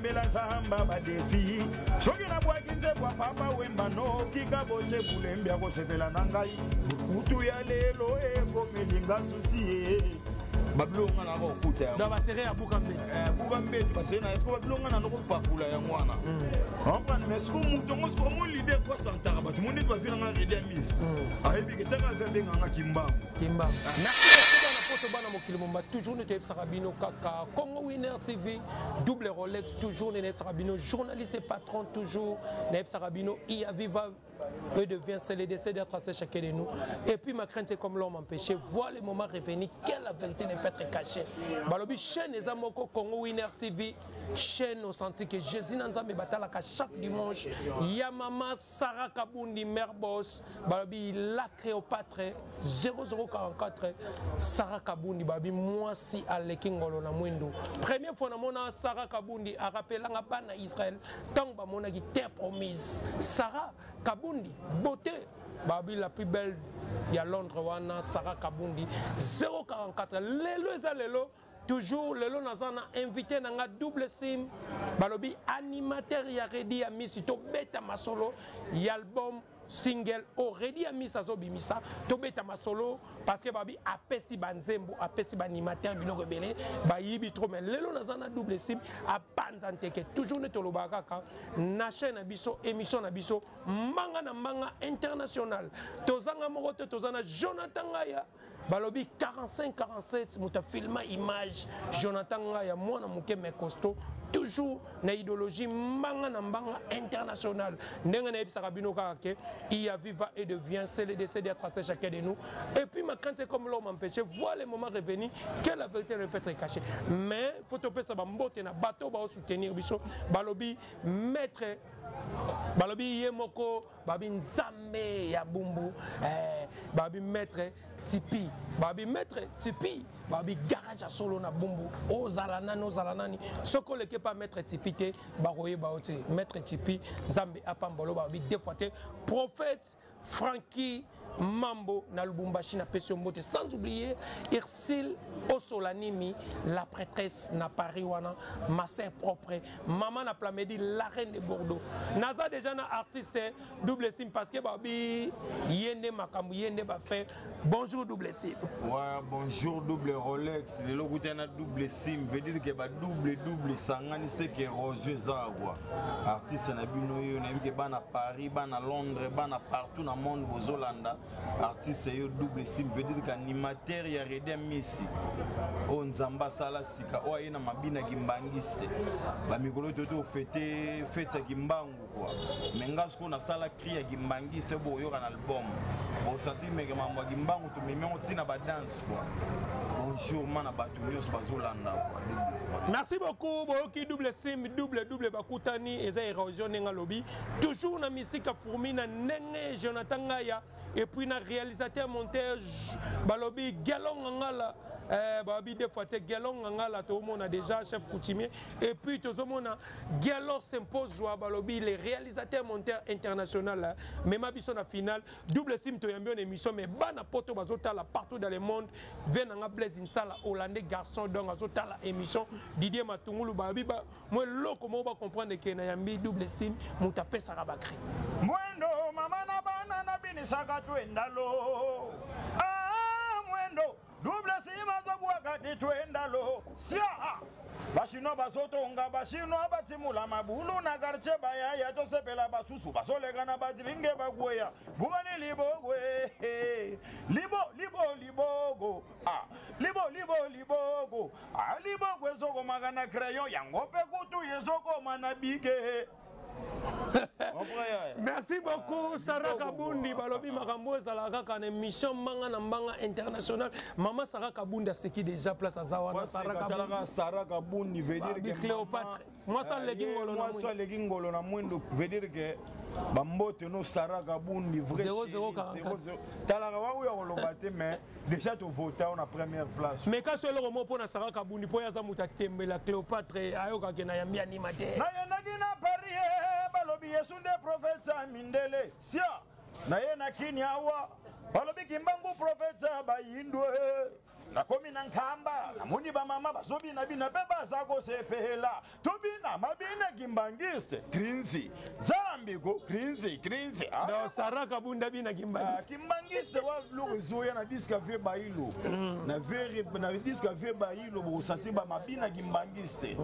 Nayembela Nzamba badefi. Soki nabwaki nzembo ya Papa Wemba nokika bose bulembi akosepela na ngai. Kutu ya lelo ekomeli nga susi ye. Babiloko nga naka kokuta yango. Donc basere ya buka mbetu. Eh, buka mbetu basere na esiko babiloko nga nano kopakula yango wana. Comprendre mais siko moto yango siko mo leader ko santaka bato mo ndeti bavi na nga redi ya mise. Ayebi ke tanga avi abenga nga kimbangu. Kimbangu. Merci beaucoup bana poto bana mokili momba toujours nde toyebisaka bino kaka Congo Winner TV double Rolex toujours nde nayebisaka bino journaliste et patron toujours nayebisaka bino iya viva et devient c'est le décès d'être à chacun de nous. Et puis ma crainte c'est comme l'homme empêché, voir le moment revenir, quelle la vérité ne peut être cachée. Balobi chaîne eza moko Congo Winner TV, chaîne authentique Jésus na Nzambe batalaka chaque dimanche. Ya mama Sarah Kabundi mère boss, balobi la Cléopâtre 0044 Sarah Kabundi balobi mwasi aleki ngolo na mwindu. Première fois namona Sarah Kabundi a rappelanga bana Israël ntango bamonaki terre promise. Sarah Kabundi beauté balobi la plus belle ya Londres wana Sarah Kabundi 044 lelo eza lelo toujours lelo naza na invité na nga double sim balobi animateur ya Redi ya Misi tobeta masolo ya album single o Redi ya Misi azobimisa tobeta masolo parce que babi apesi banzembo apesi baanimateur biloko ebele bayibi trop mais lelo naza na double sim apanza nteke toujours nde tolobaka kaka na chaîne na biso émission na biso mbanga na mbanga international tozanga moko te toza na Jonathan Ngaya balobi 45 47 moto afilma image Jonathan Ngaya mwana moke mais costaud toujours na idéologie mbanga na mbanga international ndenge nayebisaka bino kaka ke iya viva et devient c'est le décès d'être à chacun de nous et puis ma crainte c'est comme l'homme empêché voir le moment revenu que la vérité ne peut être cachée mais faut topesa bambote na bato baosoutenir biso balobi maître balobi ye moko babi nzambe ya bumbu eh, babi maître tipi babi maître tipi babi garage ya solo na bumbu ozala nani ozala nani soki oleki pa maître tipi te bakoyeba yo te maître tipi nzambe apambolo babi deux fois te prophète Francky Mambo na Lubumbashi na pesi yo mbote sans oublier Ursule Osolanimi la prêtresse na Paris wana ma sœur propre maman na Plamedi la reine de Bordeaux naza déjà na artiste double sim parce que babi yende makambo yende ba fait bonjour double sim. Ouais, bonjour double Rolex lelo kuta na double sim veut dire que ba double double sangani c'est que Rosio eza quoi artiste na bino yo nayebi ke bana Paris bana Londres bana partout na monde bozolanda artiste yo double sim veut dire que animateur ya Reda Messi oyo Nzambe asala sika oyo aye na mabina kimbangiste bamikolo to to fete fete ya kimbangu quoi mais nga sikoyo nasala cri ya kimbangiste boyoka na album bosanti meke mambo ya kimbangu tomemi yango ntina badanse quoi bonjour mana bato nyonso bazolanda quoi double. Merci beaucoup boyoki double sim double double bakutani eza érosion ndenge alobi toujours na mystique ya fourmi na ndenge Jonathan Ngaya et puis na réalisateur monteur balobi Gelong Ngala eh, balobi deux fois te Gelong Ngala tozomona déjà chef coutumier et puis tozomona Gelor Sempozwa balobi le réalisateur monteur international mema biso na finale double sim toyambi na émission mais bana poto bazotala partout dans le monde ve nanga Blaise Nsala hollandais garçon donc azotala émission Didier Matungulu balobi ba mo eloko moko bacomprendre ke na yambi double sim moto apesaka bacri mwendo mama na bana nabinisaka twendalo ah, mwendo double sim azobwaka ti twendalo sia bashinois bazotonga bashinois batimula mabulu na quartier bayaya tosepela basusu bazoleka na badringe bakweya bukani libogwe libo libo libogo ah, libo libo libogo ah, libogo ezokomaka na crayon yango mpe kutu ezokoma na bike. Merci beaucoup Sarah Kabundi balobi makambo ezalaka kaka na émission mbanga na mbanga international mama Sarah Kabundi aseki déjà place aza wana Sarah Kabundi Sarah Kabundi veut dire que Cléopâtre mwasi aleki ngolo na mwasi aleki ngolo na mwindo veut dire que bambote no Sarah Kabundi vrai 0044 talaka wa oyo akoloba te mais déjà tovota na première place mais kasi eloko moko mpo na Sarah Kabundi mpo ye aza moto atembela Cléopâtre ayokake na yambi anima te nayendaki na Paris balobi Yesu nde prophète ya mindele sia naye na kini awa balobi kimbangu prophète ya bayindwe. Nakomi na Nkamba, namoni bamama bazobina-bina mpe baza kosepela. Tobina mabina kimbangiste, crinzi, Nzambi ko, crinzi, crinzi. Ah. Donc Sarah Kabunda bina kimbangiste. Ah, kimbangiste wa biloko ezoya na disque ya vieux Bailo. Na vieux na disque ya vieux Bailo bokosanti ba mabina kimbangiste.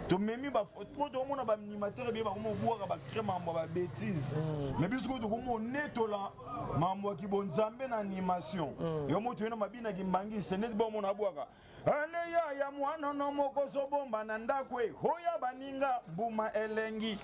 Tomemi ba po tokomona ba animateur ebele bakoma kobwaka ba crème mambo ya ba bêtises. Mais biso sikoyo tokoma onetola mambo ya kibonzambe na animation. Yo moto yo na mabina kimbangiste neti bomona abwaka ale yaya mwana no moko ozobomba na ndako e hoya baninga mbuma elengi.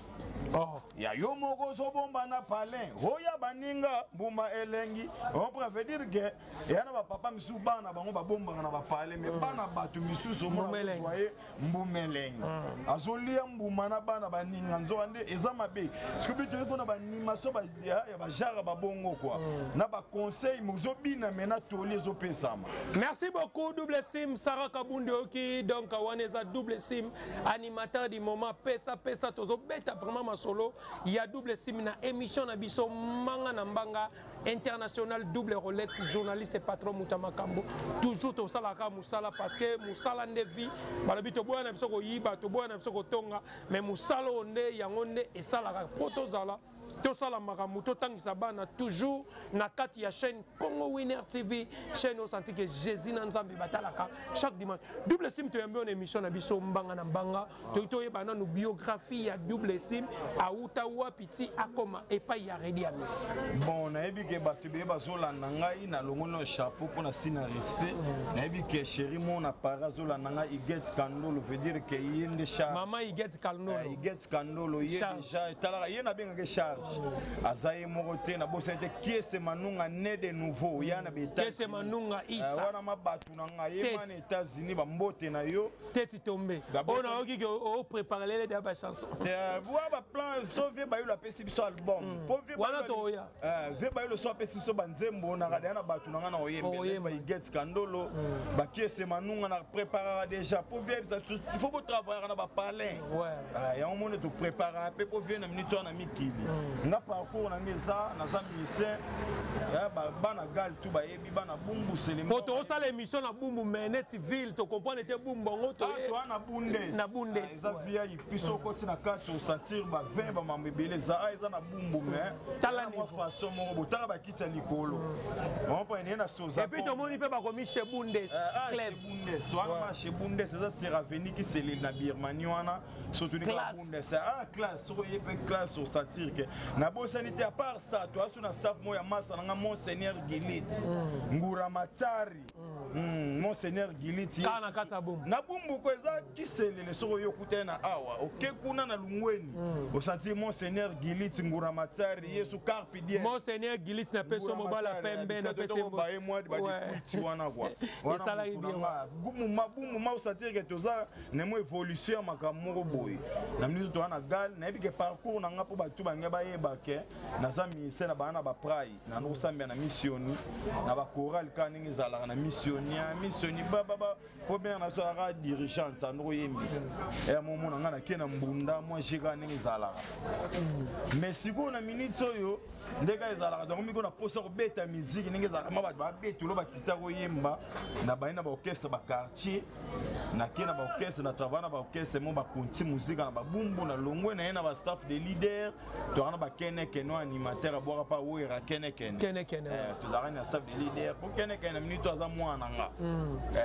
Oh. Ya yo moko ozobomba na palin hoya baninga mbuma elengi. On préfère dire que eya na bapapa misusu bana bango babombaka na bapalin, mais bana bato misusu Mbuma omona elengi. azwa ye mbuma elengi, azolia mbuma na bana baninga, nzoka nde eza mabe. Soki biso toyei kona baanimation ya bajare babongo kua na baconseil ozobina me na toli ezopesama. Merci beaucoup Double Sim Sarah Kabundi oki donc wana eza Double Sim animateur du moment pesa pesa tozobeta vraiment masolo ya Double Sim na émission na biso manga na mbanga international. Double Rolex, journaliste et patron Mouta Makambo, toujours tosalaka musala parce que musala nde vie. Balobi toboya na biso koyiba, toboya na biso kotonga, mais musala oyo nde yango nde esalaka po tozala tosala makambo, totangisa bana, toujours na kati ya chaîne Congo Winner TV, chaîne osanti ke Jésus na Nzambe batalaka chaque dimanche. Double Sim, toyambi oyo na émission na biso mbanga na mbanga. Toki toyeba nanu biographie ya Double Sim, auta wapi ti akoma epai ya Redi Amis. Bon, nayebi ke bato ebele bazolanda ngai, nalongoli na chapeau mpo na si na respect. Nayebi ke chéri mo na para azolanda ngai, Iget Kandolo, veut dire ke ye nde charge. Mama Iget Kandolo. Iget Kandolo ye Charge. Déjà etalaka ye, nabengaka charge, aza ye moko te. Nabosani te Kiese Manunga, né de nouveau ya na Kese Manunga Isa. Wana ma bato na ngai ye States. ma na États-Unis, bambote na yo. State Tombe. D'abord- Oyo nayoki ke oprépare lele da bachanson. Te, wa baplan so vie Bayolo apesi biso album po vie Wana Bayolo- toya. Vie Bayolo so apesi biso banzembo na radaya na bato na ngai na Oyemba. oyemba, Iget Kandolo, bakiese Manunga, na préparaka déjà po vie ayebisa biso il faut botravaillaka na bapalin. Yango moni topréparaka mpe po vie na minute wana na mikili. Nga parcours na ngai eza naza musicien, bana gal tu bayebi, bana Bumbu selema. Po tokosala émission na Bumbu, mais neti ville tocomprendre te Bumbu yango. Toa na Bundes. Na Bundes. Eza VIP, so okoti na kati osentir ba 20 bamambo ebele eza ah, eza na Bumbu, mais Tala mwa niveau. Façon moko botaka bakiti ya likolo ompa ene na soza. Et puis tomoni mpe bakomi chez Bundes Club. Bundes towana ma chez Bundes eza Seraveni kiseleli na Birmanie wana, surtout ni Classe. Bundes, ah, classe, soki oye mpe classe osentir ke nabosani te. À part ça, toaso na staff moko ya masa nanga, Monseigneur Gilit Ngura Matari. Monseigneur Gilit Kaka na kati ya Bumbu. Na Bumbuko eza kiselele, soki oyo okutani na awa oke kuna na Lungweni, osentir Monseigneur Gilit Ngura Matari, Yesu carpe diem. Monseigneur Gilit, napesi yo mobala pembe, napesi ye baye mwa badikuiti wana kua. Esalaki bien. Bumuma bumuma, osentir ke toza na mo évolution ya makambo moko boye na minute toza na gal. Nayebi ke parcours na nga mpo bato bange bayeba ke naza ministère na baa na baprai nando kosambela na missioni na bachoral kaka ndenge ezalaka na missioni ya missioni bababa po bien na so azalaka dirigeante ando koyembisa ya momona nga nake na mbunda mwa je kaka ndenge ezalaka. Mais sikoyo na minute oyo nde kaka ezalaka, donc miko na posa kobeta musique ndenge ezalaka ma bato babetolo bakita koyemba na baye na baorchestre baquartier, nake na baorchestre, na travail na baorchestre mo bakonti muzika na babumbu, na longwe na ye na bastaff de leader, toyaka na bakenekene oyo animateur abwaka mpa wera kenekene. Kenekene, ouais. Tozalaka na staff de leader po kenekene na minute oyo aza mwana nga.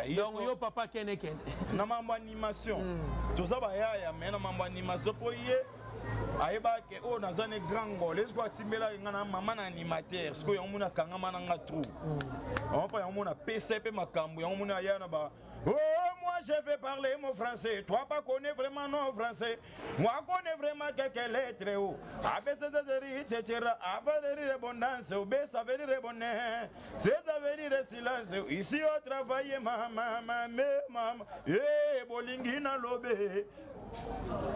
Ye Donc yo papa kenekene. Na mambo animation toza bayaya, me na mambo animation mpo ye ayebaka ke oyo naza ne grand ngol esiko atimbelaki nga na mama na animateur. Sikoyo yango moni akangama na nga trop mpo yango moni apesa ye mpe makambo, yango moni aya na ba: "Oh, moi je vais parler mon français. Toi pas connais vraiment non français. Moi connais vraiment quelques lettres. Oh. A, B, C, C, D, etc. A veut dire abondance. B, ça veut dire bonheur. C, ça veut dire silence. Ici au travail, maman, maman, maman. Eh, bolingi na lobe."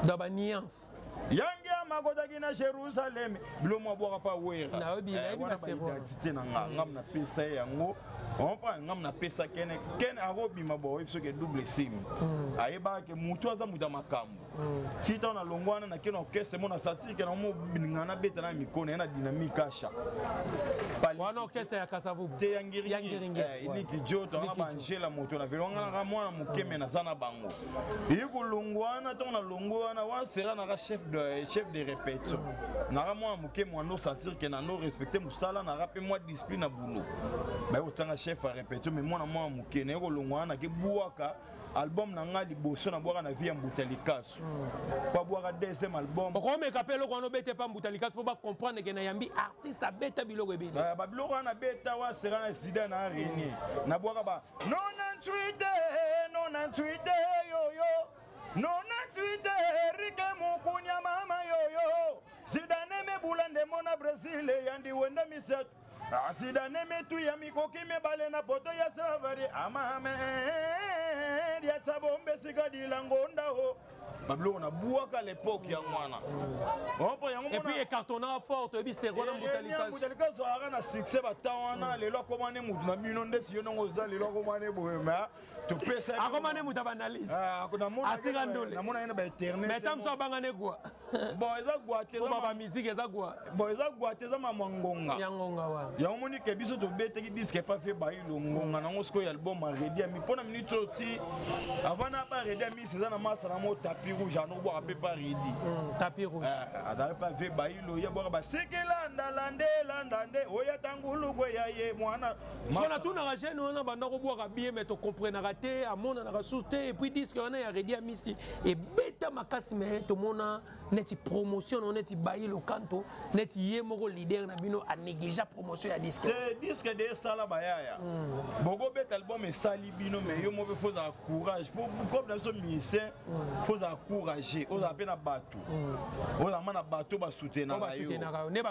Dans ba nuance. Yangi amakotaki na Jérusalem, bilo mwa bwaka pa wera. Nayebi, nayebi. Wana Basero. baidentité na nga, ngam napesa ye yango. Comprendre ngam napesa kene kene akobima bo oyebi soki double sim hmm. ayebaka ke motu aza moto ya makambo hmm. ti ntango nalongwa wana nake na orchestre mo na satire ke nango moninga nabeta na mikono ye na dynamique asha wana orchestre ya kasavubu te ya ngiringiri eh, jo tanga baangela moto na velo nga naka mwana moke me naza na bango eye kolongwa wana ntango nalongwa wana wana sera naka chef de, chef de répétition naka mwana moke mwana osentir ke nando respecte mosala naka mpe mwa discipline na boulot baye kotanga chef ya répétition me mwana mwana moke naye kolongwa wana nake bwaka album na ngai liboso nabwaka na vie ya mbuta likasu po abwaka deuxième album okomeka mpe eloko wana obete mpa mbuta likasu mpo bacomprendre ke nayambi artiste abeta biloko ebele eh, babiloko wana abeta wa sera na sida na renie hmm. nabwaka ba 98 98 yoyo 98 erike mukunya mama yoyo zidane mebula ndembo na brésil eyandi wenda misato Zidane mitu ya mikoki mibale na poto ya slavery amame liatsa bombe sika dilangonda o babiloko na bwaka l'époque yango wana opo yango et puis ecartonna fort toyebi sergo na mbuta likasu azalaka na succès bata wana lelo akoma ne mutu na bino ndeti yo ndongo oza lelo akoma ne boye mais topesa akoma ne moto ya baanalyse ah, atika ndole namona ye na baeternel mais ntango mosusu abanga ne gwa bon eza gwa te ba bamusike eza gwa bon eza gwa te eza mamwa ngonga ya ngonga wa yango moni ke biso tobetaki diske epa fe bayilo ngonga nango sikoyo album aredi ami mpo na minute oyo ti avant na ba redi amisi eza na masa na mo tapis rouge ano bwaka mpe pa redi hmm, tapis rouge eh, azali pa ve bayilo ye bwaka basekelanda lande landa nde oya tangulukwe ya ye mwana So natunaka jeune wana banda kobwaka bien mais tocomprenaka te amonanaka susu te et puis disque wana ya Reddy Amisi ebeta makasi mais tomona neti promotion no neti Bayi Lokanto neti ye moko leader na bino a négligea promotion ya disque. Te disque de esala bayaya mm. bokobeta album esali bino mais yo moko faut ozala courage po comme na biso musicien mm. faut ozala courageux ozala mpe na bato mm. ozala ma na bato basoutenaka yo nde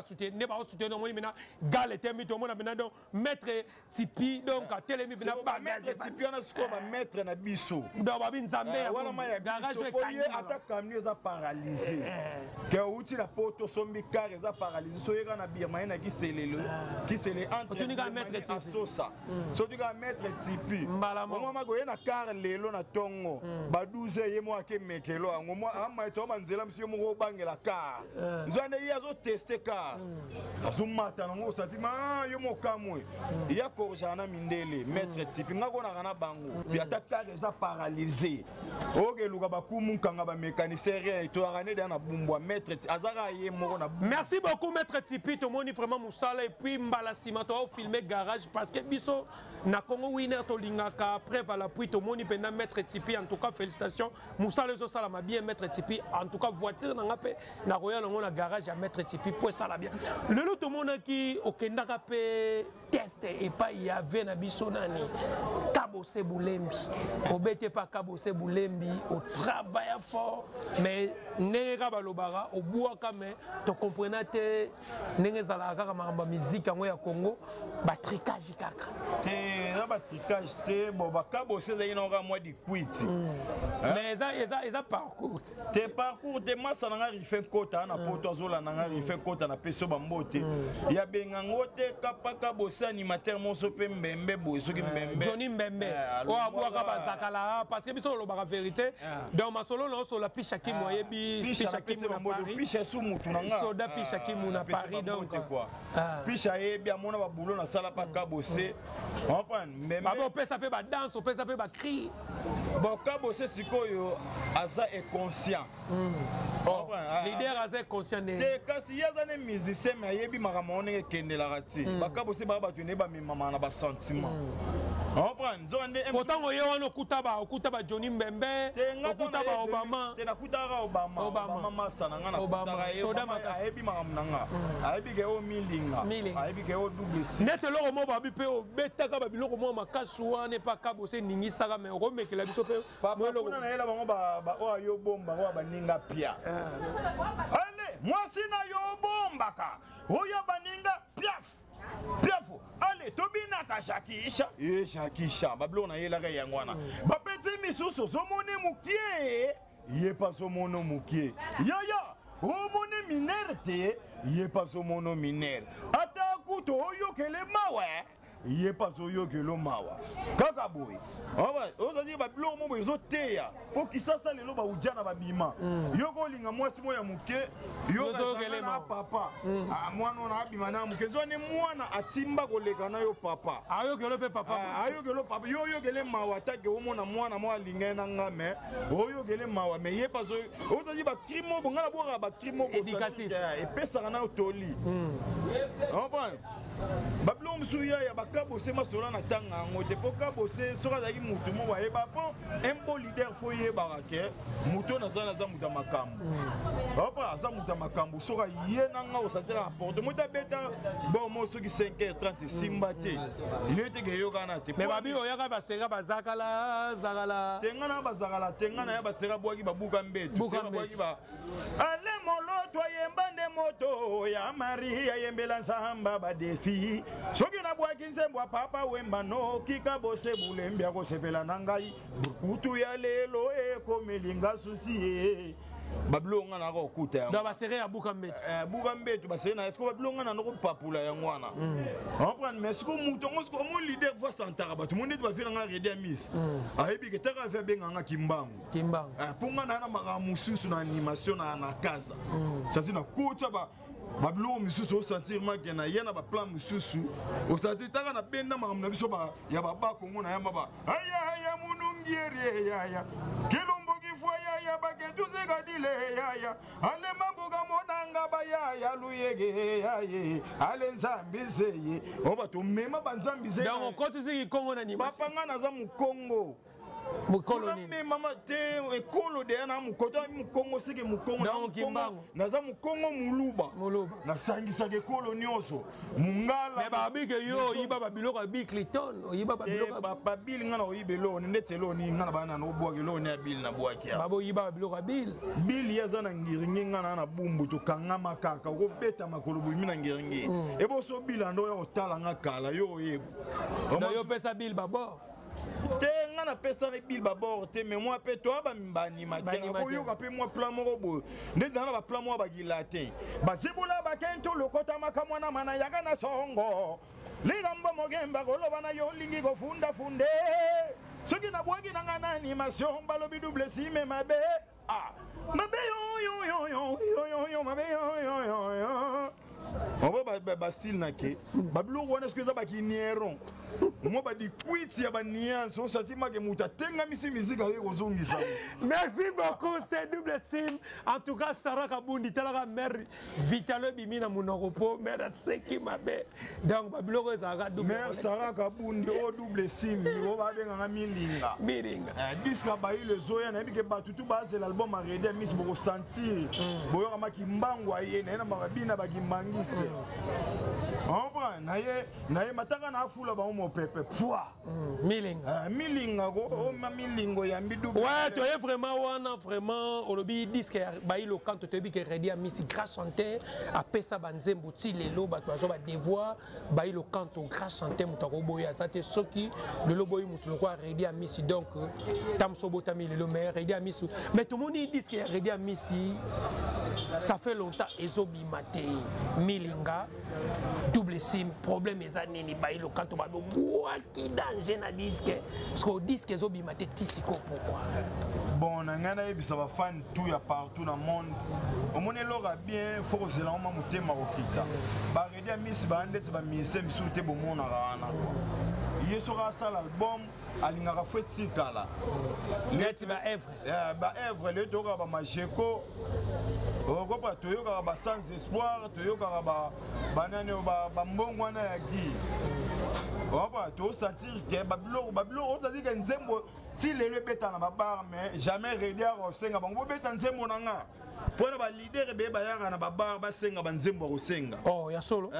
basoutenaka omoni mina gale etemi tomona mpena donc maître tipi donc atelemi mpena bagage tipi wana sikoyo bamaître na biso donc babi nzambe eh, wana ma ya biso po ye ata camion eza paralyse eh. ke outi na poto osombi car eza paralyse so oyeka na birmanie na kiselelo eh. kisele entre asosa hmm. soki kaka maître tipi omwamaka oye na car lelo na ntongo hmm. ba 12 ye moko ake mekelo yango amaeto banzela mosu yo moko obangela car nzoka nde ye azoteste car hmm. azomata nango osati ma yo mokamwe hmm. ya korjana na mindele hmm. maître tipi nga konaka na bango pi ata car eza paralyse okeluka bakumu nkanga bamécanicien rien toyaka nde deya na bumbwa maître azaka ye moko na merci beaucoup maître tipi tomoni vraiment mosala et puis mbala nsima toaofilme garage parce que biso na congo winner tolingaka preuve à l'appui tomoni mpenza maître tipi en tout cas félicitations mosala ezosalama bien maître tipi en tout cas voiture na nga mpe nakoya nango na garage ya maître tipi mpo esala bien lelo tomonaki okendaka mpe test epai ya ve na biso nani kabose bulembi obeti epa kabose bulembi otravailla fort mais ndenge kaka balobaka obwaka mais tocomprena te ndenge ezalaka kaka makambo ya miziki yango ya congo batricage kaka te eza batricage te bo bakabosi ezalaki na kaka mwa likwiti hmm. mais eza, eza, eza parcours te parcours te masa na nga rife nkota na poto hmm. azolanda nga rife nkota na peso bambote hmm. ya benga ngo te kapaka bosi animateur moso mpe mbembe boye soki mbembe johnny mbembe eh, oyo abwaka bazakala parce que biso olobaka vérité ah. donc masolo na osola pisha kimu ah. ayebi pisha kimu na paris pisha su mutu na nga soda pisha ah, kimu na paris donc quoi pisha ayebi amona babulo nasala pa kabose comprendre mbembe babe opesa mpe badanse opesa mpe bacri bon kabose sikoyo aza inconscient mm. oh, leader aza inconscient nde te kasi ye aza ne musicien mais ayebi makambo yango ndenge ekendelaka ti mm. bakabose baka bato nde bamemamaka na basentiment mm. comprendre nzoka nde otango ye wana okuta ba okuta ba Johnny Mbembe okuta ba Obama te nakutaka Obama Obama masa na nga nakutaka ye ayebi makambo na nga mm. ayebi ke oyo milinga ayebi ke oyo double si neti eloko moko babi mpe obetaka babiloko moko makasi wana epa kabose eningisaka mais okomekela biso mpe papa kuna nayela bango oyo ayo bomba oyo baninga pia eh. ale mwasi na yo obombaka oyo baninga piaf piaf ale tobinaka shakisha e shakisha babiloko nayelaka yango wana mm. bapeti misusu ozomoni mokie ye mpe azomono mokie yaya omoni minere te ye mpe azomono minere ata kutu oyokele mawa. Ye mpe azoyokelo mawa kaka boye. Ozali babiloko mo boye ezoteya mpo Kisasa lelo baujana babima. Yo kolinga mwasi mo ya moke, yo na papa, ah, mwana wana abima na moke, nzoa nde mwana atimba koleka na yo papa. Ayokelo mpe papa. Ah, ayokelo papa. Yo oyokele mawa take omona mwana mo alinga ye na nga, me oyokele mawa, me ye mpe ozali bacrime mo nga nabwakaka bacrime mo epesaka na yo toli. Comprendre babiloko mosusu yaya bakabose masolo na ntanga yango te, mpo kabose soki azalaki motu moko ayeba, mpo un bon leader fo yebaka ke motu oyo naza naza moto ya makambo, papa aza moto ya makambo. Soki aye na nga osatela rapporte moto abeta bon mo soki 5h30 esimba te, ye te ke eyokana te. Me babi oyaka basenga bazakala zakala. Te, nga na bazakala te, nga na ya basera bwaki babuka mbetu. Bwaki ba Ale moloto ayemba nde moto ya Maria ayembela nzamba badefi. Soki nabwaki nzembo ya Papa Wemba, noki kabose bulembi akosepela na ngai. Bukutu ya lelo ekomeli nga susi ye babiloko nga naka kokuta yango. Donc basere ya buka mbetu. Buka mbetu basere na siko babiloko nga nana kopapula yango wana, comprendre. Mais siko moto yango siko mo leader fo asantaka bato mo ndeti bavie na nga redi ya miss ayebi ke taka avi abenga nga Kimbangu. Kimbangu. Mpo nga naa na makambo mosusu na animation na Kaza, c'est-à-dire nakota babiloko misusu, osentir make na ye na baplan mosusu, osentir taka na benda makambo na biso ya babakongo na yamba ba ayaya munungieri yaya kilumbu kifwa yaya baketuzikadile yaya alema mbuka monanga bayaya luyege yaye ale nzambi zeye o bato mema banzambi zeye. Donc okotisi kikongo na animation? Papa, nga naza mokongo. Mokolo nini? Mama te, ekolo deya na mokoto mokongo seke mokongo. Donc Kimbangu. Naza mokongo moluba. Moluba. Nasangisaka ekolo nyonso, mongala. Me babi ke yo oyiba babiloko ya Bill Clinton, oyiba babiloko. Babili nga na oyiba eloko ndeti eloko nini? Nga na bana na obwaka eloko ni ya Bili na bwaki ya babo oyiba babiloko ya Bill. Bili ye aza na ngiringi, nga na bumbu tokangama kaka okobeta makolo boyimi na ngiringi eboso bila ndo ya kotala nga kala yo oyeba. Donc yo opesa Bill babord? Te, nga napesaki Bill babord te, mais moi mpe toya baanimateur akoyoka mpe mwa plan moko boye nde na baplan moko bakilatin bazibula bakentu lokota makamwana mana yaka na songo likambo mogemba koloba na yo olingi kofundafunde. Soki nabwaki na nga na animation, balobi double sim mabe. Ah, mabe yoyoyoyoyoyo mabe yoyoyoyo obo bastyle na ke babiloko wana soki eza bakinieron mwa badikwiti ya baniance osati make moto atengamisi misika aye kozongisa. Merci beaucoup, c'est Double Sim. En tout cas, Sarah Kabundi, talaka mère Vitalo ebimi na monoko po mère aseki mabe. Donc babiloko ezalaka double. Mère Sarah Kabundi o Double Sim oyo babenganga Milinga. Milinga. Disque bayilo ezoya, nayebi ke bato tu bazela album aredi ya miss bokosentir boyokamaki mbangu aye naye na babina bakimbangisi comprendre naye naye mataka na afula bango mopepe poi. Milinga. Milinga ko oma milingo yambi double. Ouais, toye vraiment wana vraiment olobi disque ya Bayilo Kanto, toyebi ke Redi Amisi grand chanteur apesa banzembo ti lelo bato bazwa badevoir. Bayilo Kanto grand chanteur, moto akoboya aza te. Soki lelo boyi moto lokola Redi Amisi, donc tamoso obotami lelo, mais Redi Amisi, mais tomoni disque ya Redi Amisi, ça fait longtemps ezobima te. Milinga, Double Sim, problème eza nini? Bayilo Kanto babwaki danger na disque, parce que disque ezobima te ti sikoyo, pourquoi? Bon, na ngai nayebisa bafan tout ya partout na monde, omoni eloko ya bien fo kozela ngo ma motema kokita. Baredi ya misi baya ndeti baministère misusu te, bomonaka wana kua ye soki asala album alingaka fo etikala neti baevre. Baevre lelo toyokaka bamajeko okopa, toyokaka ba Sans Espoir, toyokaka banani bambongo wana ya gi opa, tosentir ke babiloko babiloko ozali ke nzembo ti lelo ebeta na babar, mais jamais Redi akosenga bango bobeta nzembo na nga mpona balider ebeye bayaka na babar basenga banzembo ya kosenga. Oh, ya solo.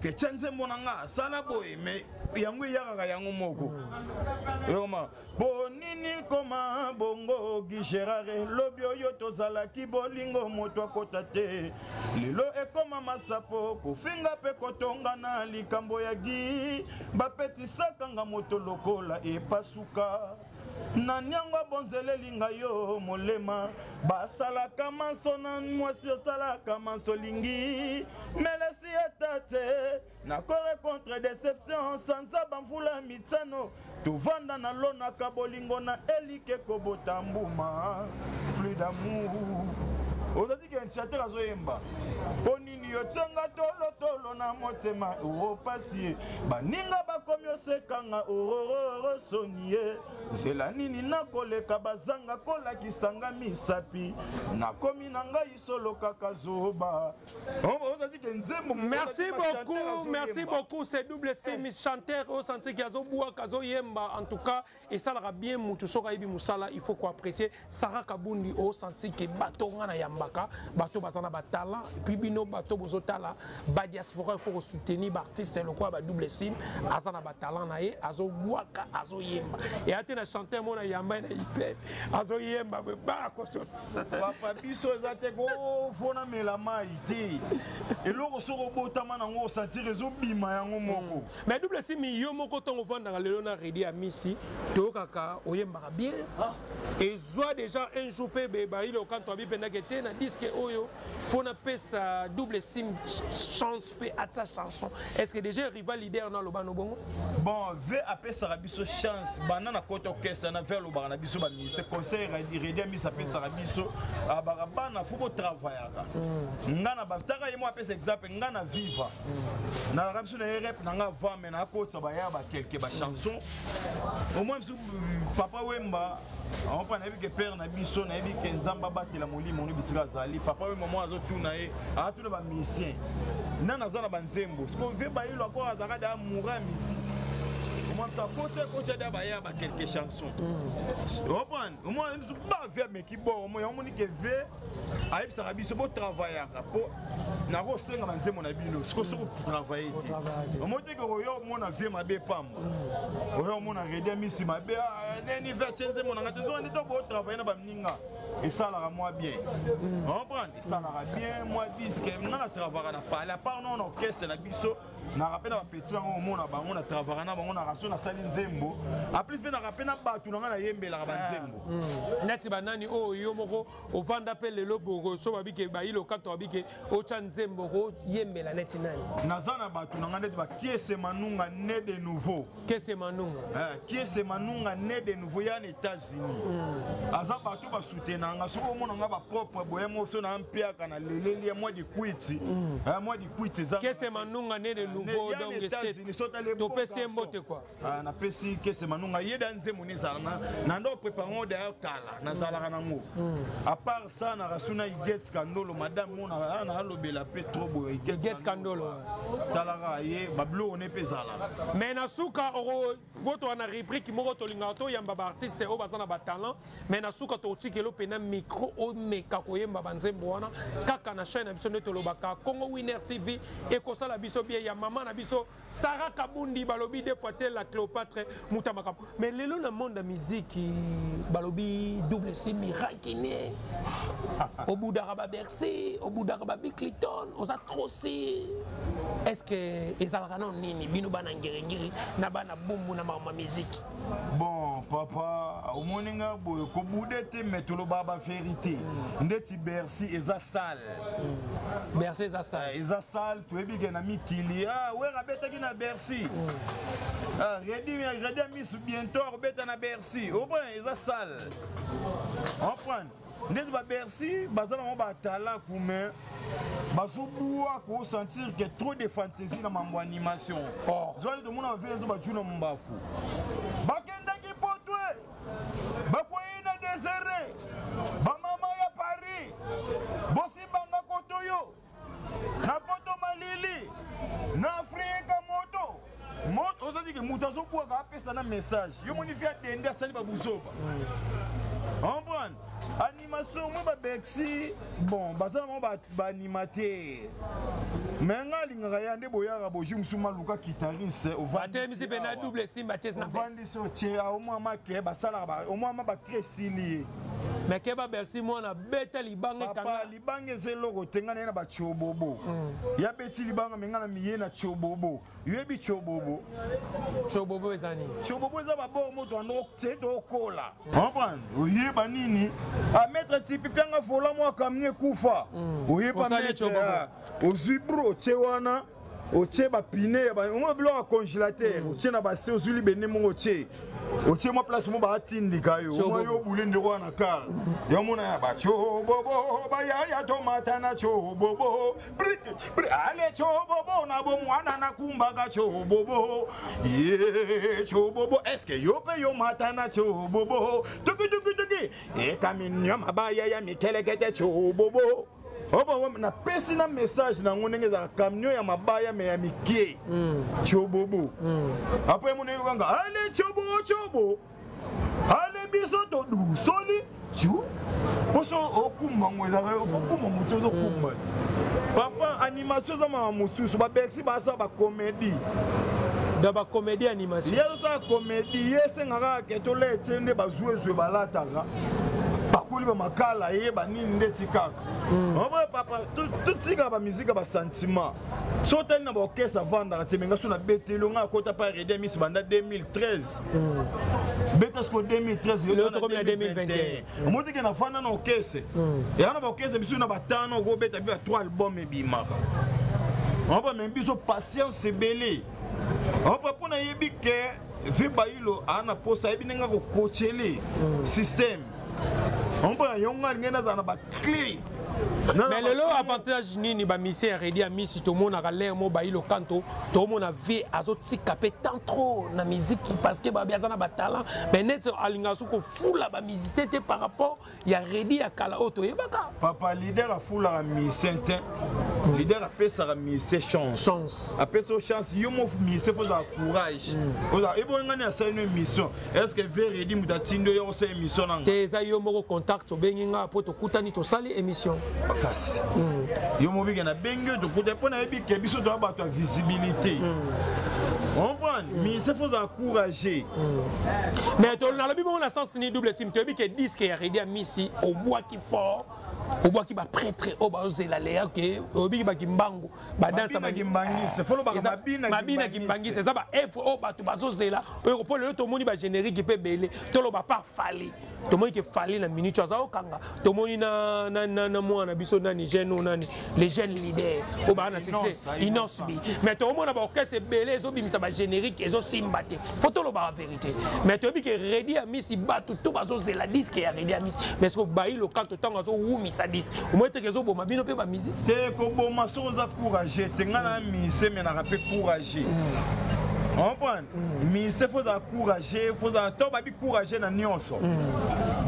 Ke tia nzembo na nga asala boye, mais yango eyakaka yango moko yokoma bonini koma bongo. Gi Gérard elobi oyo tozalaki bolingo moto akota te, lelo ekoma masapo kofinga mpe kotonga na likambo ya gi bapetisaka nga moto lokola epasuka. Nani yango abonzeleli ngai yo molema? Basalaka manso na mwasi, osalaka manso olingi, melesi ata te. Nakore contre deception sanza bamvula mitano tovanda na lonaka bolingo na elike kobota mbuma fruit d'amour. Ozali ke chanteur azoyemba mpo nini yotianga tolotolo na motema o pasi ye baninga bakomi osekanga orororo soni ye nzela nini nakoleka bazanga kolakisanga misapi nakomi na ngai solo kaka zoba. Merci beaucoup, merci beaucoup. C'est Double Sim, eh. chanteur au senti qui azobuaka azoyemba. En tout cas, esalaka bien mutu soki ayebi mosala, il faut koapprécier. Sarah Kabundi au senti ke bato nga na yambaka, bato baza na batalent, et puis bino bato bozotala ba diaspora, il faut kosoutenir baartiste lokola ba Double Sim, aza na batalent na ye, azobwaka, azoyemba. Eya te na chanteur mona yamba ye na ipep azoyemba boye bakoso. Papa, biso eza te kofona mela mai te. Eloko soki obotama nango, osentire ezobima yango moko. Mais Double Sim, yo moko ntongo ovandaka lelo na Redi ya Misi, toyokaka oyembaka bien. Ezwa déjà un jour mpe bayile okanto abi mpendake te na disque oyo fo napesa Double Sim chance mpe atia chanson. Est ce que déjà rival leader na aloba no bongo? Bon, ve apesaka biso chance banda na kota orchestre na ve alobaka na biso bamise conseil. Redi Amisi apesaka biso, abaka bana fo botravaillaka. Nga na bataka ye mo apesa exemple, nga na viva nalaka biso na ye rep na nga avant me nakotisa baya bakelke bachanson au moins biso Papa Wemba ompa nayebi ke père na biso, nayebi ke Nzambe abatela molimo no bisika azali. Papa Wemba moko azotuna ye, atuna bamusicien nani aza na banzembo. Siko ve bayilo akor azalaka da amoureux ya musique, omwa biso akoti akoti da baya bakelke chanson, oprendre omwa biso bave ameki bor omo yango moni ke ve ayebisaka biso botravaillaka mpo nakosenga banzembo na bino. Siko soki otravaille te, omoi teke oyo omona vie mabe pamba, oyo omona Redi Amisi mabe neni ve atie nzembo na nga te. Nzoka nde to botravaille na baninga esalaka mwa bien, comprendre, esalaka bien mwa disque. Nga na travaillaka na palais, à part no na orchestre na biso, naka mpe na bapeti yango omona bango, na travaillaka na bango na raso, nasali nzembo en plus mpe naka mpe na bato na ngai nayembelaka banzembo. Neti banani oyo yo moko ovanda mpe lelo boso babike bayilo kato babike otya nzembo koyembela neti nani? Naza na bato na ngai neti bakiese Manunga né de nouveau. Kese Manunga. Kiese Manunga né de nouveau ya na États-Unis, aza bato basoutenanga. Soki omona nga bapropre boye moso na mpiaka na leleli ya mwa dikwiti, mwa dikwiti eza. Kese Manunga né de nouveau, donc topesi ye mbote quoi. Ah, napesi Kese Manunga ye da nzembo ni ezala na ndo prépare ngo d'ailleurs kala nazalaka nango. À part ça, na rasuna Iget Kandolo, madame mo na nalobela mpe trop boye. Iget Kandolo. Talaka ye babiloko ne mpe ezalaka. Mais na suka okotoa na rubrique moko tolingaka toyamba baartiste oyo baza na batalent, mais na suka tokotikela mpena micro, omeka koyemba banzembo wana kaka na chaîne na biso nde tolobaka Congo Winner TV. Ekosala biso bien ya mama na biso Sara Kabundi, balobi deux fois te la Cléopâtre muta makambo. Mais lelo na monde ya musique, balobi Double Sim rankine, obudaka baBercy, obudaka baBill Clinton, oza trop si. Est ce que ezalaka nano nini bino bana Ngiringiri na bana Bumbu na makambo ya musique? Bon papa, omoni nga boye kobude te, mais tolobaka bavérité. Ndeti Bercy eza sale. Bercy eza sale. Eza sale, toyebi ke na mikili, ah, Wera abetaki na Bercy. Ah, Redi Amisu bientôt akobeta na Bercy. Oprendre, eza sale, comprendre. Ndeti baBercy baza nango batalaku, mais bazobwa kosentir ke trop de fantaisie na mambo animation. Zwali tomona bavile zo bajuna mbafu bakendaki potwe, bakwei na désert. Bamama ya Paris bosimbanga kotoyo na poto malili na Afrika moto moto. Ozali ke moto azobwaka apesa na message yo moni vi adende asali babuzoba, comprendre. Animation. Animation mwa babexi, bon, baza na bango baanimateur, mais nga alingaka ya nde boyaka bojou mosusu maluka guitariste. Batelemisi mpe na double simba ties na ovandisi otie omwa make basalaka omwa ma bacre esili ye. Mais keba, Bercy mwana beta libanga. Papa, ekanga. Libanga eza eloko te. Ngai naye na batiobobo ya beti libanga, me ngai na miye na tiobobo. Yoyebi tiobobo? Chobobo eza nini? Tiobobo eza babor moto ando te tokola comprendre. Oyeba nini? A maître tipi pianga vola mwa camion ekufa. Oyeba Osali maître tiobobo. Ah, ozwi bro otie wana, otie bapine ya omona biloko ya congélateur, otie na base, ozwi libende moko, otie mwa place mo baatindika yo. Tiobobo. Omwa yo obule ndeko wana kar yo mona ya batiobobo bayaya tomata na tiobobo. Ale tiobobo na bomwana nakumbaka tiobobo ye tiobobo. Eske yo mpe yo mata na tiobobo tukituki ekaminia mabaya ya mikelekete tiobobo? Obo napesi na message nango ndenge ezalaka camion ya mabaya me ya mike tiobobo. Apres mona yokanga ale tiobo tiobo ale biso todusoli tu poso okumba ngo ezalaka okumba moto ozokumba te. Papa, animation eza mama mosusu. Babercy basala bacomédie. Da bacomédie animation. Ye azosala comédie, ye esengaka ke tola etie nde bazwezwe balataka bakoli bamakala ye banini ndeti kaka. Omona papa, totikaka bamusike ya basentiment. So otali na baorchestre avandaka te, menga so nabeteli nga akota pa Reddy Amisi banda 2013, beta siko 2013. Lelo tokomi na 2021. Omoni teke nafanda na orchestre eya na baorchestre biso na batano okobeta bi ba 3 album ebimaka. Opa me biso patience ebele. Opa mpo nayebi ke ve bayilo aa na posa, ayebi ndenge akokochele système. Ompa yongo alingi nazala na baclé. Mais lelo avantage nini bamusicien ya Reddy Amisi tomonaka lere mo bayilo kanto tomona vie azotika mpe tant trop na miziki, parce que babi aza na batalent, mais neti alingaka soki kofula bamusicien te par rapport ya Reddy ya kala oyo toyebaka? Papa, leader afulaka musicien te. Leader apesaka musicien chance. Chance. Apesa yo chance, yo mo musicien fo ozala courage. Ebongani asali no émission. Est ce que ve Reddy moto atindi oyo kosala émission nanga? Te, eza yo moko contact, obengi nga mpo tokutani, tosali émission. Kasi yo mobike nabengi yo, tokuta mpo nayebi ke biso toya bato ya visibilité. Comprendre, musicien fo ozala courageux. Mais nalobi bongo na sens ni double sim, toyebi ke disque ya Reddy Amisi obwaki fort, obwaki baprêtre oyo bazozela leya ke oyebiki bakimbangu badansa. Mabina kimbangisi, fo lobaka mabina. Mabina kimbangisi eza baœuvre oyo bato bazozela oyo mpo lelo tomoni bagénérique mpe ebele. Toloba par Fally, tomoni ke Fally na minute aza okanga, tomoni na mwana biso nani, jeune oyo nani, les jeunes leaders oyo baa na succès, Innoss'B. Mais tokomona baorchestre ebele ezobimisa bagénérique ezosimba te. Fo tolobaka vérité. Mais toyebi ke Reddy Amisi, bato to bazozela disque ya Reddy Amisi, mais ce que bayilo kanto ntango azowumisa disque, omoi teke ezoboma bino mpe bamusicien. Te, koboma soki oza courageux te. Ngai na mise menaka mpe courageux. Comprendre, mise fo ozala courageux, fo ozala to babi courageux na nyonso.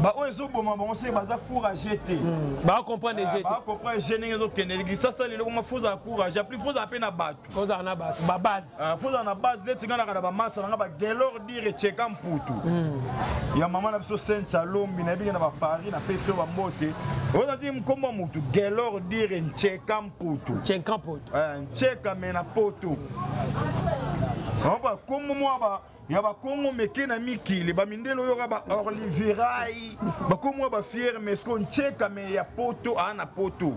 Baoyo ezoboma bango soki baza courageux te. Bacomprendre je te. Bacomprendre je ndenge ezokende lisasa lelo koma. Fo ozala courageux, apli fo ozala mpe na bato. Ozala na bato babase. Fo ozala na base neti ngai naka na bamasa nanga bagelor dire echeka mputu ya mama na biso Sainte Salombi. Nayebiki na baparis, napesi yo bambote. Oza ti nkombo ya mutu Gelor dire Ncheka Mputu. Tchenka Mputu. Ncheka me na poto bakombo mwa ya bakongo meke na mikili bamindele oyoka ba orlivirai bakombo ya bafiere. Mais siko Ncheka me ya poto aa na poto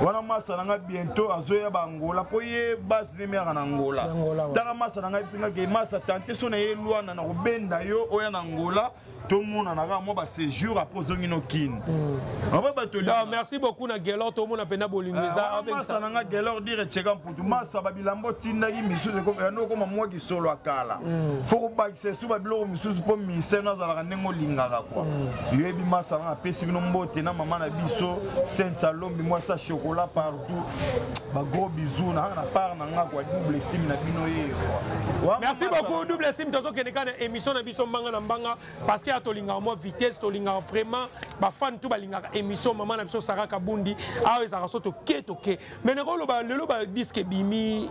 wana, masa na nga bientôt azoya bangola mpo ye base nde meyaka na Ngola. Taka masa na ngai bisingaki masa tante so na ye lwana na kobenda yo oya na Ngola, tomonana kaka mwa baséjour, après ozongi no kini apo bato. Merci beaucoup na Gelor, tomona mpena bolingo eza. Masa na nga Gelor dire cheka mputu, masa babilamba otindaki misusu yando okoma mwa kisolo ya kala. Fo kobakisa esu babiloko misusu mpo miseno azalaka ndenge olingaka kua. Yoyebi masa nanga, apesi bino mbote na mama na biso Sainte Alombi, mwasi ya chocolat partout. Bagros bisous na na part na nga kwa double sim na bino ye kwa. Merci beaucoup double sim. Tozokende kaka na émission na biso mbanga na mbanga, parce que ya tolingaka mwa vitesse, tolingaka vraiment bafan tu balingaka émission mama na biso Sara Kabundi awa ezalaka so toke toke. Mais nakoloba lelo badisque ebimi,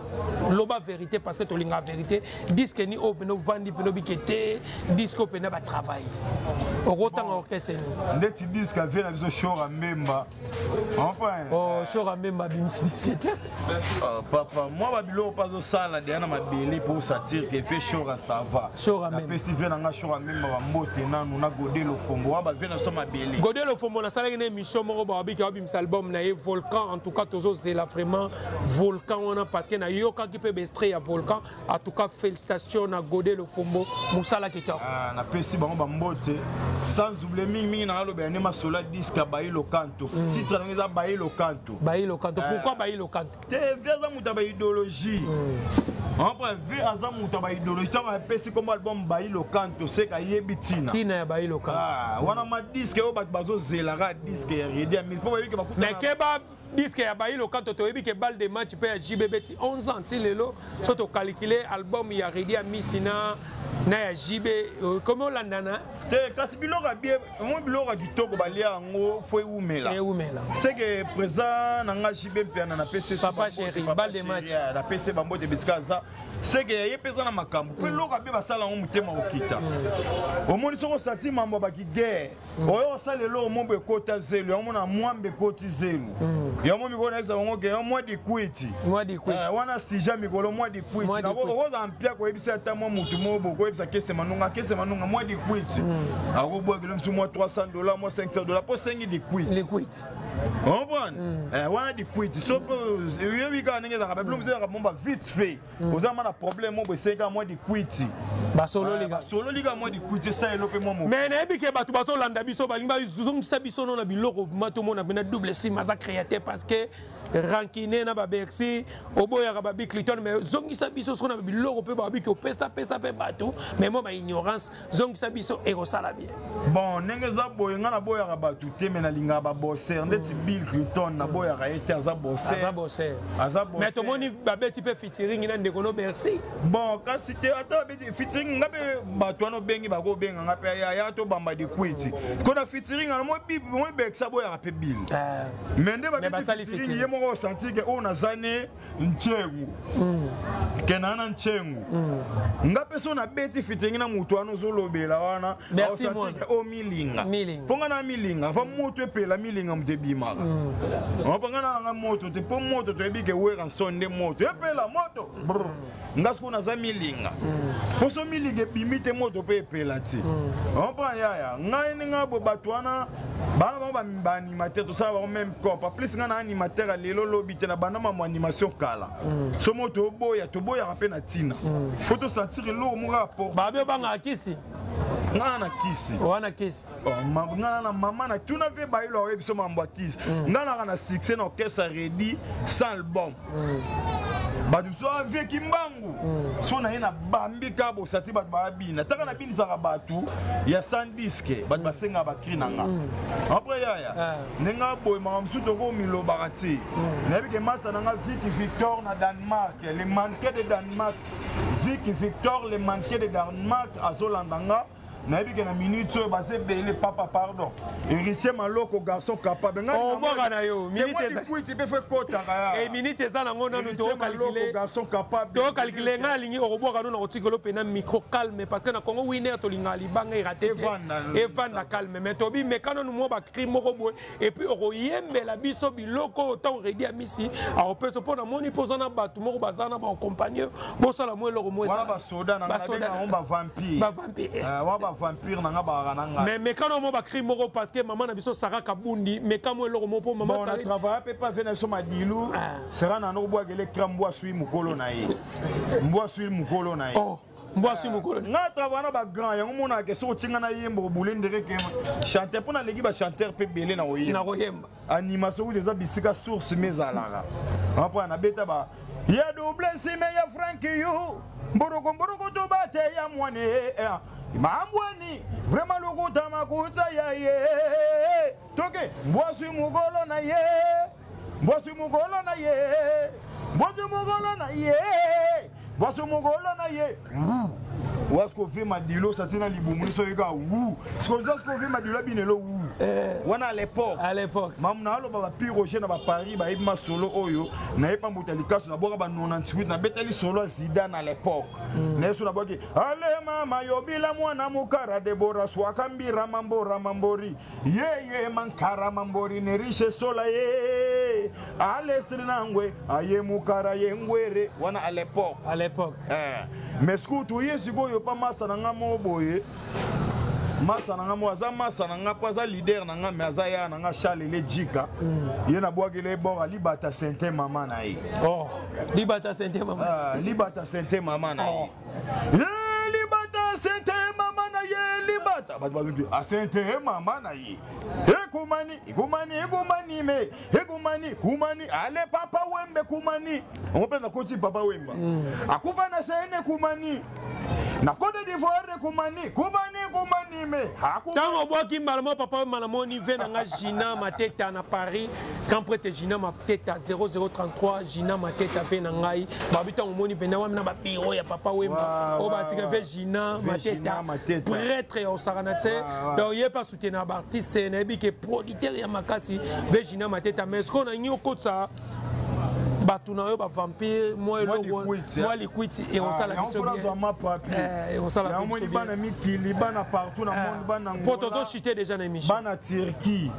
loba vérité parce que tolingaka vérité. Disque ni oyo mpena ovandi. mpena obike te disque oyo mpena batravaille okotanga orchestre nini? Ndeti disque avie na biso Shora Mbemba, enfin. Oh, Shora Mbemba abimisi disque te. Oh, papa, mwa babiloko mpe azosala deya na mabele mpo satire ke ve Shora, ça va. Shora Mbemba. Napesi ve na nga Shora Mbemba bambote nanu na Gode Lofombo wana bave na biso mabele. Gode Lofombo, nasalaki na émission moko, babiki abimisa album na ye Volcan. En tout cas tozozela vraiment Volcan wana, parce que nayokaki mpe baextrait ya Volcan. En tout cas félicitations na Gode Lofombo, mosala kitoko. Ah, napesi bango bambote sans oublier mingimingi na nalobela nde masolo ya disque ya Bailo Kanto. Titre nango eza Bailo Kanto. Bailo Kanto, pourquoi Bailo Kanto? Te, ve aza moto ya baidéologie. Après ve aza moto ya baidéologie, ntango apesi kombo album Bailo Kanto, seka ayebi ntina. Ntina ya Bailo Kanto. Ah, wana ma disque oyo bato bazozelaka, disque ya Redi ya mpo bayebi ke bakuta. Mais keba, disque ya Bailo Kanto, toyebi ke balle de match mpe ya JB ti 11 ans ti lelo, so tokalkule album ya Redi ya misi na ya JB, komi olandana. Te, kasi biloko ya bie mo, biloko ya kitoko balia yango fo ewumela. Ewumela. Seke président na nga JB Mpiana, napesi Papa chéri, balle de match. Napesi bambote bisika aza, seke ya ye mpe eza na makambo mpe eloko abe basala yango motema kokita. Omoni soki osati mambo ya bakiguerre oyo osala eloko mombo ekota zelo yango, mona mwambe ekoti zelo yango, mikolo nayesa bango ke yo mwa dikwiti. Mwa dikwiti. Wana sija mikolo mwa dikwiti. Mwa dikwiti. Okozala mpia koyebisa ata mwa mutu moko bokoyebisa kese manunga, kese manunga mwa dikwiti, akobwakela mosu mwa 300 $, mwa 500 $, mpo sengi dikwiti. Likwiti. Comprendre wana dikwiti so mpe oyebi kaka ndenge ezalaka, babilo mosu ezalaka momba vite fait, oza ma na problème mo bo esengi kaka mwa dikwiti. Basololi kaka. Basololi kaka mwa dikwiti, esalelo mpe mwa mo. Mais nayebi ke bato bazolanda biso balingi bazongisa biso no na biloko ma tomona mpena Double Sim aza créateur, parce que rancune na babercy oboyaka babi Clinton. Mais zongisa biso soko na biloko mpe babiki opesapesa mpe bato, mais mwa baignorance, zongisa biso, ekosala bien. Bon, ndenge eza boye, ngai naboyaka bato te, me nalingaka babosser ndeti Bill Clinton, naboyaka ye te, aza bosser. Aza bosser. Aza bosser. Mais tomoni babeti mpe featuring na ndeko no Bercy. Bon, kasi te, ata babeti featuring, nga mpe bato wana obengi bakobenga nga mpe ya tobamba dikwiti kona featuring ana moi bekisa boyaka mpe Bill, mais nde Mais basali babeti featuring featuring. ye moko osentir ke oyo naza ne ntyengu ke naa na ntyengu, nga mpe so nabeti featuring na moto wana ozolobela wana, Merci, aosentir mwana. ke oyo milinga. Milinga. Mpo nga na milinga va moto epela, milinga moto ebimaka mpo nga nanga moto te, mpo moto toyebi ke Werrason nde moto epela moto. Brr. Nga sikoyo naza milinga, mpo so milinga ebimi te, moto mpe epela te. Comprend yaya ngai ndenge boye, bato wana bana bango baanimateur, tosala bango même corps. En plus ngai na animateur ya lelo lobi te, na banda mambo animation kala. So moto oboya, toboyaka mpe na ntina fo tosentir eloko moko apport. Babi obangaka kisi. Ngai na kisi. Wana kisi. Oh, ngai na mama na tuna mpe bayilo aoyebi biso mambo ya kisi. Ngai naka na succès na orchestre Redi sans album. Bato biso avieki mbangu so na ye na bambi kaka bosati, bato babina taka nabinisaka bato ya sans disque, bato basengaka bacri na nga. Après yaya, ndenge aboye makambo mosusu tokomilobaka te. Nayebi ke masa na nga Viki Victor na Danemark, le mannequin de Danemark, Viki Victor le mannequin de Danemark azolanda nga. Nayebi ke na minute oyo baza ebele. Papa pardon, Héritier Maloko, garçon capable. Obwaka na yo, minute Kwiti mpe fo ekotaka ya. E minute eza nango nanu. Héritier Maloko, garçon capable. Tokalkule, ngai alingi okobwaka no na kotikelo mpena micro calme, parce que na Congo Winner tolingaka libanga erater te. Evanda. Evanda calme, mais tobi meka nanu mwa bacri moko boye, et puis okoyembela biso biloko oyo ntango Redi ya misi akopesa, mpo namoni mpo oza na bato moko baza na baaccompagne, bosala mwa eloko mo. Wana basoda na nga, nabenga yango bavampire. Bavampire. Wana bavampire na nga bakaka na ngai. Mais meka no mwa bacri moko, parce que mama na biso Sara Kabundi, meka mwa eloko moko mpo mama Bon, na Sara travaille mpe pa ve na biso Madilu. Ah. Sera na nokobwakele kra mbwa sui mokolo na ye, mbwa sui mokolo na ye. Oh, mbwa sui mokolo. Nga travaille na bagrand yango, monaka soki otinga na yembo obule ndere ke chanteur, mpo naleki bachanteur mpe ebele na koyemba. Na koyemba. Animation kutu eza bisika source me ezalaka mpo nabeta ba ya Double Sime ya Frank yu mburuku mburuku tubate ya mwane mambwani vraiment lokuta makuta ya ye toke mbwaswi mokolo na ye, mbwaswi mokolo na ye, mbwaswi mokolo na ye, mbwaswi mokolo na ye. Wasko ve Madilo sati na libumu liso yoka wu sikoza siko ve Madilo abinelo wu. Eh. Wana à l'époque. À l'époque. Mamu na aloba ba Pire Roger na ba Paris bayebi masolo oyo naye pambuta likasu nabwaka ba 98 nabetali solo ya Zidane à l'époque. Naye so nabwaki ale mama yobila mwana mukara Debora swaka mbira mambora mambori yeye mankara mambori nerishe sola ye ale srinangwe aye mukara ye ngwere wana à l'époque. À l'époque. Eh, mais sikoyo toye sikoyo pa masa na nga moko boye, masa na nga moko aza masa na nga mpo aza leader na nga, mais aza ya na nga Charles Jika. Ye nabwakela ye bor alibata sente mama na ye. Oh, libata sente mama. Ah, libata sente mama na ye. Oh. Ye libata sente mama na ye, libata bato bazoki asente mama na ye, ekumani ekumani ekumani me ekumani kumani ale Papa Wembe kumani yango mpe nakoti Papa Wemba akufa na sene kumani na Côte d'Ivoire kumani kumani kumani me akufa. Ntango obwaki mbala moko Papa Wemba, namoni ve na nga Gina Mateta na Paris, grand prêtre Gina Mateta 0033. Gina Mateta ve na ngai babi, ntango omoni mpenza wami na babiro ya Papa Wemba oyo batika ve Gina Ve Gina Mateta, Mateta. Prêtre ya osakana te. Donc ye mpe asoutenir baartiste, nayebi ke producteur ya makasi ve Gina Mateta. Mais ce nangi okotisa bato na yo bavampire mwa eloko Likwiti, mwa likwiti ekosala biso bien. Eh, ekosala yango biso moni bien. Bana mikili, bana partout na monde, bana Po Angola, tozochite déjà na émission. Bana Turquie,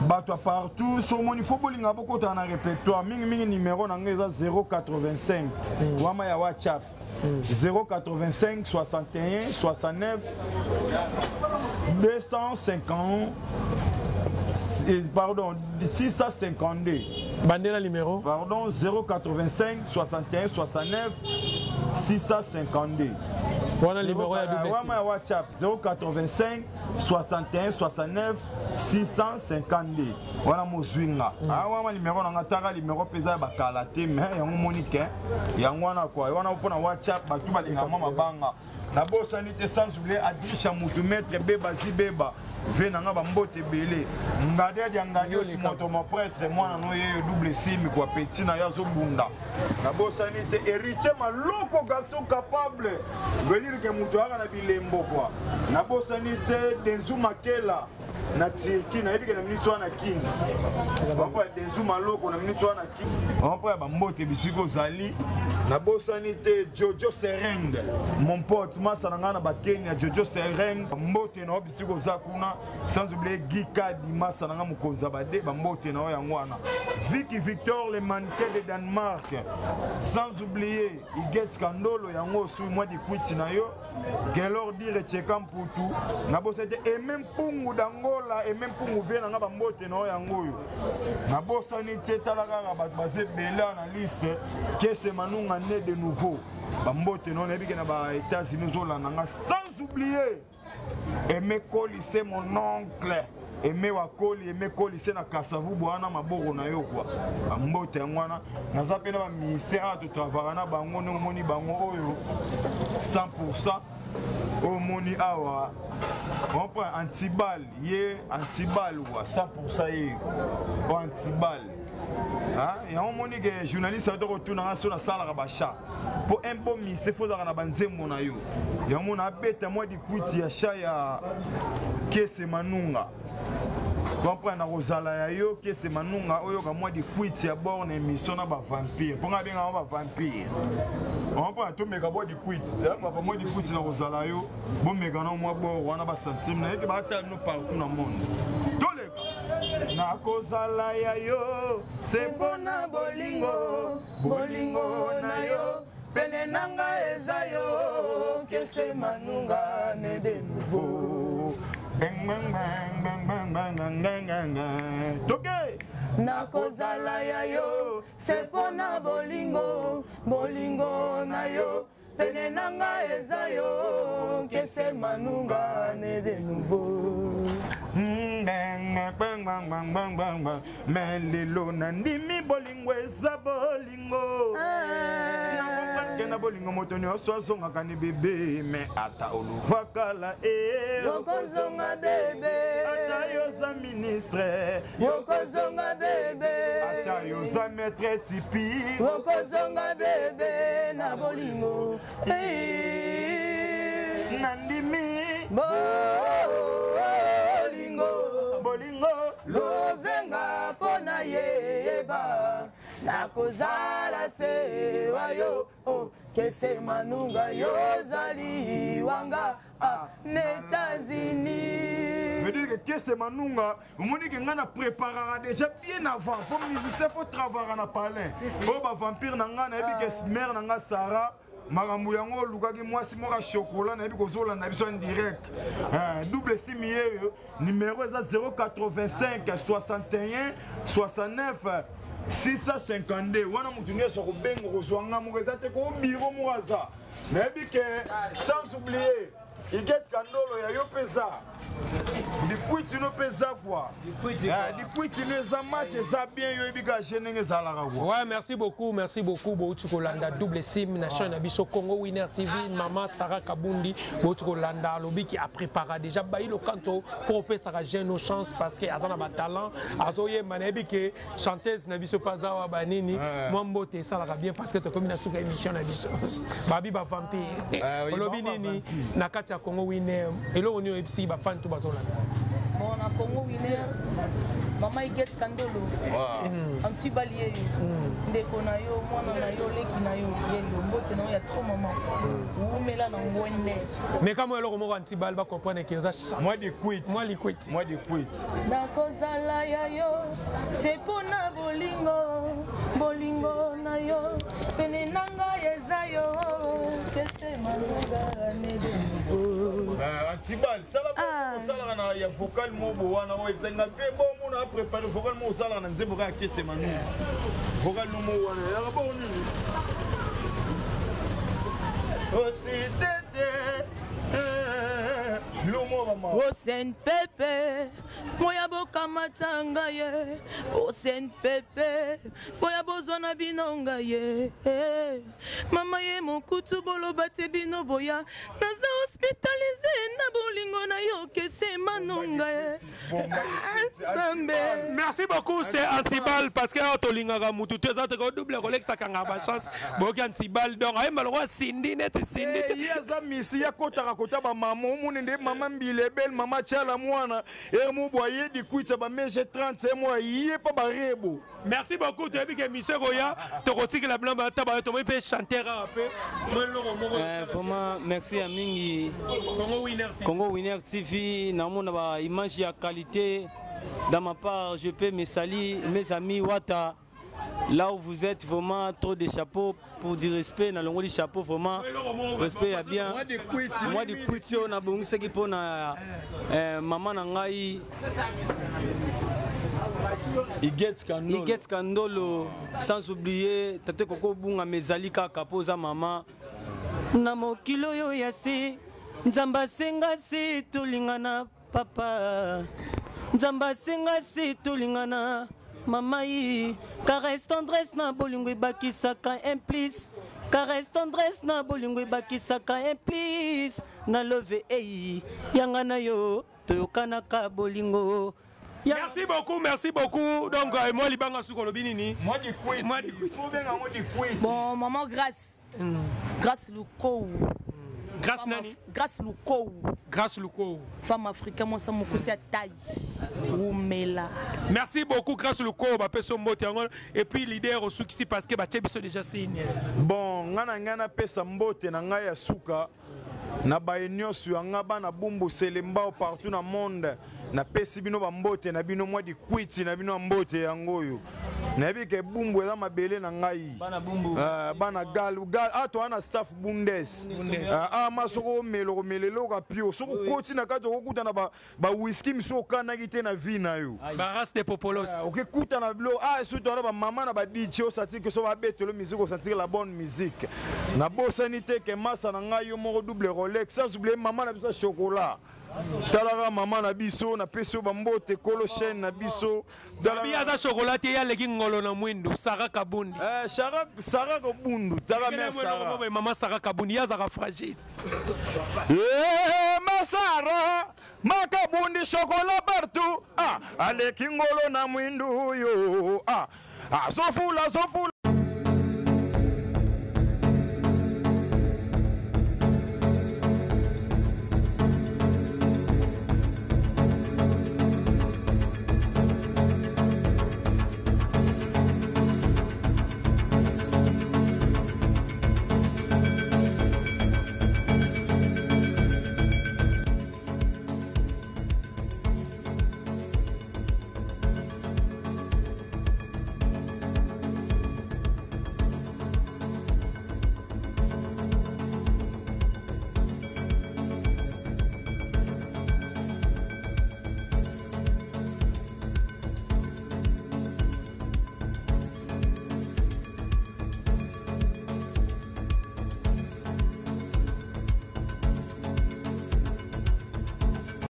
bato ya partout. So omoni fo bolinga bokotaka na répertoire mingimingi. Numéro na ngai eza 085 wama ya WhatsApp, 085 61 69 250, pardon, 652. Bandela numéro. Pardon, 085 61 69 652. Wana numéro ya double Wama ya WhatsApp, 085 61 69 652 wana mozwi nga. Ah, wana numéro na nga, taka numéro mpe eza ya bakala te, mais yango moni ke yango wana kua wana mpona WhatsApp. Bato balinga mwa mabanga, nabosani te. Sans oublier Adrisha mutu, maître Beba Zibeba, ve na nga bambote ebele, ngadiadi ya ngadi osi moto mo prêtre mwana no yeyo double sim kwa petit na yo azobunda. Nabosani te Héritier Maloko, garçon capable, veut dire ke moto ayaka na bilembo kwa. Nabosani te Denzu Makela na Turquie, nayebi ke na miniti wana Kini papa Denzu Maloko na miniti wana Kini mpo ya bambote bisika ozali. Nabosani te Jojo Sereng, mon pote, masa na ngai na Bakenya. Jojo Sereng, mbote na yo bisika oza kuna. Sans oublier Guy Kadi, masa na ngai, mokonzi ya bade, bambote na yo yango wana. Viki Victor, le mannequin de Danemark. Sans oublier Iget Kandolo, yango osui mwa dikwiti na yo. Gelor Dire Cheka Mputu, nabosani te Eme Mpungu d'Angola, Eme Mpungu, vie na nga, bambote na yo yango oyo. Nabosani te, tala kaka bato baza ebele awa na liste. Kese Manunga ne de nouveau, bambote na yo, nayebi ke na ba États-Unis ozolanda nga. Sans oublier Aimé Kolise, mon oncle Aimé Wakoli, Aimé Kolise na Kasavubu wana, maboko na yo kwa bambote yango wana. Naza mpe na baministère awa, totravaka na bango ndenge omoni bango oyo 100. Oyo omoni awa comprend antibal ye antibal wa 100 ye o antibal. Yango omoni ke journaliste ato kotunanga so nasalaka bachat mpo un bon mise fo ozalaka na banzembo na yo. Yango mona abeta mwa likwiti ya chat ya Kese Manunga, comprendre na kozala ya yo Kese Manunga, oyoka mwa likwiti ya bor na émission na bavampire, mpo nga abengaka bavampire, comprendre. Tomeka mwa likwiti papa, mwa likwiti na kozala yo, bomeka na mwa bor wana basentime na yeke baatala bino partout na monde. Toleka nakozala ya yo se mpona bolingo, bolingo na yo pene na ngai eza yo Kese Manunga ne de nouveau. Bang, bang, bang, bang, bang, bang, bang, bang, bang, bang. Toke. Nakozala ya yo se mpona bolingo, bolingo na yo pene na ngai eza yo Kese Manunga ne de nouveau. Bang, bang, bang, bang, bang, bang, bang. Mais lelo nandimi bolingo eza bolingo. Nakomprendre ke na bolingo moto nyonso azongaka ni bebe, mais ata oluvakala e Okozonga bebe. Ata yo oza ministre, Okozonga bebe. Ata yo oza maître tipi, Okozonga bebe na bolingo. Hey. Nandimi bolingo. Lovenga mpo na yeba nakozala se wa yo oh, kese manunga yozali wanga ah, n'États-Unis. Veut dire que kese manunga omoni ke ngai na préparaka déjà bien avant mpo musicien fo travaillaka na palin oyo bavampire na ngai nayebi ke ah. mare na ngai Sarah makambo yango olukaki mwasi moko ya chocolat nayebi kozolanda biso en direct eh, double sim yeyo numero eza 085 61 69 652 wana motu nyonso akobenga kozwa nga moko eza te ko biro moko aza nayebi ke sans oublier Iget Kandolo ya yo mpe eza likwiti no mpe eza kua likwiti no eza match eza bien yo oyebi kaka je ndenge ezalaka kua. Ouais, merci beaucoup, merci beaucoup. Bouti kolanda double sim na chaîne na biso Congo Winner TV, maman Sarah Kabundi, bouti kolanda alobi ki a prépara déjà Bailo Kanto pour opesaka jeune nos chance parce que aza na ba talent, azoyemba nayebi ke chanteuse na biso paza wa banini mwa mbote esalaka bien parce que tokomi na suka émission na biso babi ba vampire eh, olobi nini na kati ya Congo Winner eloko nini oyebisi ba fan to bazolanda? Bon, na Congo Winner mama Iget Kandolo antibali yeyo ndeko na yo mwana na yo leki na yo yeyo mbote na yo ya trop mama wumela na ngwende. Mais kama eloko moko antibali ba comprendre que oza mwa liquide mwa liquide mwa liquide nakozala ya yo se mpo na bolingo bolingo na yo pene na ngai eza yo kese malunga nedengo antibal sala osalaka na ya vocal moko wana oyo ezanga mpe bomona aprépare vocal moko osalaka na nzembo kaka kese manunga vocal no moko wana yaka bongo nini ositete biloko moko bama osen pepe boya bokamata ngai ye osen pepe boya bozwa na bino ngai ye mama ye mokutu boloba te bino boya naza hospitalize na bolingo na yo kese manonga ye nzambe. Merci beaucoup, c'est Antibal parce que awa tolingaka mutu te eza te ko double kolekisaka nga ba chance boyoki Antibal donc ayemba lokola Cindy neti Cindy te. Ye aza misi ye akotaka kota bamama omoni nde mama mbilebel mama tiala mwana ere mobo aye dikwita bamege 30 ye mo aye mpa barebo. Merci beaucoup, toyebi ke émission ekoya tokotikela bino bata bayo tomoni mpe chanteur awa mpe mwa eloko moko. Vraiment merci ya mingi Congo Winner TV. Congo Winner TV namona ba image ya qualité. Dans ma part, je peux me saluer mes amis Wata là où vous êtes, vraiment trop de chapeaux pour du respect na longoli chapeau vraiment respect ya bien. Moi du kwiti oyo nabongisaki mpo na mama na ngai Iget Kandolo. Iget Kandolo, sans oublier tate koko bunga mezali kaka mpo oza mama na mokili oyo ya se. Nzambe asenga se tolingana papa, Nzambe asenga se tolingana mama yi. Caresse tendresse na bolingo ebakisaka un plus, caresse tendresse na bolingo ebakisaka un plus na love ei yanga na yo toyokanaka bolingo. Merci beaucoup, merci beaucoup. Donc, moi, Libanga Suko, lobi nini? Moi, du kwiti. Moi, du kwiti. Faut bien moi, du kwiti. Bon, maman Grâce. Grâce Lukou. Grâce nani? Grâce Lukou. Grâce Lukou. Femme africaine, moi, ça m'a poussé à taille. Oumela. Merci beaucoup, Grâce Lukou. Ba peso mbote yango. Et puis, leader au Soukisi, parce que ba tchebiso déjà signé. Bon, ngana ngana pesa mbote na ngai ya suka. Na baye nyonso ya nga bana Bumbu Selembao partout na monde. Napesi bino ba mbote na bino mwa dikwiti na bino ya mbote yango oyo. Nayebi ke Bumbu eza mabele na ngai. Bana Bumbu. Bana gal, gal, ah, toa na staff Bundes. Bundes. Ah, ma soko omelo, omelo eloko ya pio. Soko okoti na kati okokuta na ba whisky miso okanaki te na vie na yo. Ba race de popolos. Okekuta na bilo, ah, surtout wana ba mama na ba DJ osanti ke so ba betelo musique, osanti la bonne musique. Na bosani te ke massa na ngai yo moko double Rolex, sans oublier mama na biso chocolat. Talaka mama na biso, na peso ba mbote kolo chaîne na biso. Talaka Bi aza chocolat te ya leki ngolo na mwindu, Sarah Kabundi. Sarah Kabundu, tala Kele mère mwendo Sarah. komo, mama Sarah Kabundi, ya zaka fragile. Ma Sarah, Makabundi chocolat partout. Ah, aleki ngolo na mwindu yo. Ah, azofula, azofula.